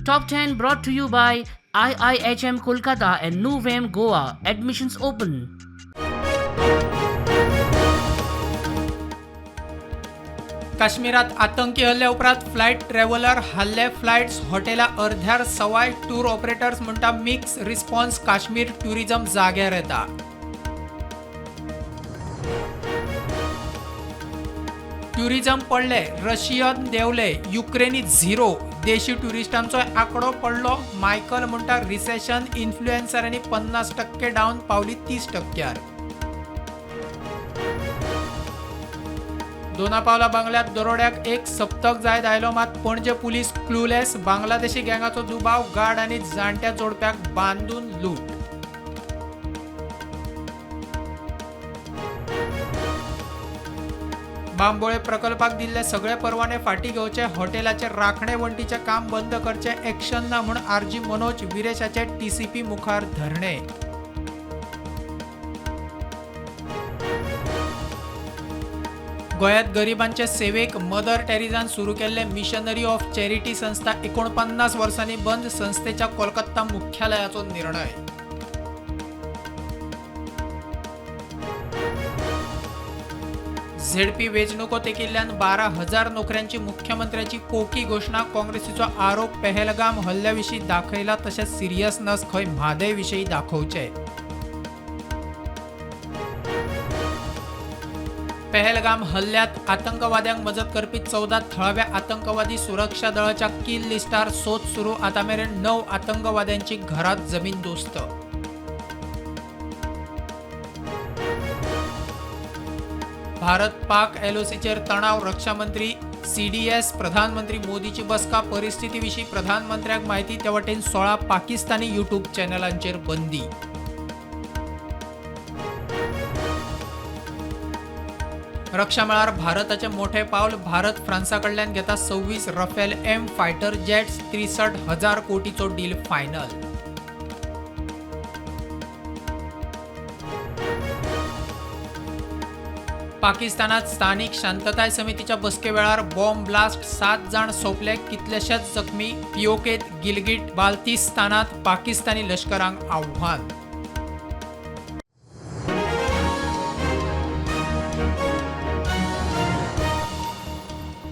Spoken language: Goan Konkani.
Top 10 brought to you by IIHM Kolkata and Nuvem Goa. Admissions open. काश्मीरात आतंकी हल्ल्या उपरांत फ्लायट ट्रॅव्हलर हल्ले फ्लायट्स हॉटेला अर्ध्यार सवाय टूर ऑपरेटर्स म्हणटा मिक्स रिस्पॉन्स काश्मीर ट्युरिझम जाग्यार येता. ट्युरिझम पडले, रशियन देंवले, युक्रेनी झिरो, देशी ट्युरिस्टांचो आंकडो पडलो. मायकल म्हणटा रिसेशन इन्फ्लुएन्सरांनी 50% डावन पावली 30%. दोनापावला बंगल्यात दरोड्याक एक सप्तक जायत आयलो मात पणजे पुलीस क्लूलेस. बांगलादेशी गँगाचो दुबाव, गार्ड आनी जाणट्या जोडप्याक बांदून लूट. बांबोळे प्रकल्पाक दिल्ले सगळे परवाने फाटी घेवचे, हॉटेलाचे राखणे वण्टीचें काम बंद करचें, एक्शन ना म्हूण आरजी मनोज विरेशाचे टीसीपी मुखार धरणे. गोंयांत गरिबांचे सेवेक मदर टेरेझान सुरू केल्ले मिशनरी ऑफ चॅरिटी संस्था 49 वर्सांनी बंद. संस्थेच्या कोलकाता मुख्यालयाचो निर्णय. झेडपी वेंचणुको तेंकिल्ल्यान 12,000 नोकऱ्यांची मुख्यमंत्र्याची पोकी घोशणा. काँग्रेसीचो आरोप, पहलगाम हल्ल्याविशीं दाखयला तशें सिरियसनस खंय म्हादय विशीं दाखोवचें. पहलगाम हल्ल्यात आतंकवाद्यांक मजत करपी 14 थळाव्या आतंकवादी सुरक्षा दळाच्या किल लिस्टार सोद सुरू. आतां मेरेन 9 आतंकवाद्यांची घरात जमीन दोस्त. भारत पाक एलओसीचेर तणाव. रक्षामंत्री सीडीएस प्रधानमंत्री मोदीची बसका. परिस्थितीविशीं प्रधानमंत्र्यांक म्हायती. ते वटेन 16 पाकिस्तानी यूट्यूब चॅनलांचेर बंदी. रक्षा मळार भारताचें मोठें पावल. भारत फ्रांसा कडल्यान घेता 26 रफेल एम फायटर जेट्स. 63,000 कोटीचो डील फायनल. पाकिस्तानात स्थानिक शांतताय समितीच्या बसके वेळार बॉम्ब ब्लास्ट. 7 जाण सोंपले, कितलेशेच जखमी. पीओकेत गिलगिट बाल्तिस्तानात पाकिस्तानी लश्करांक आव्हान.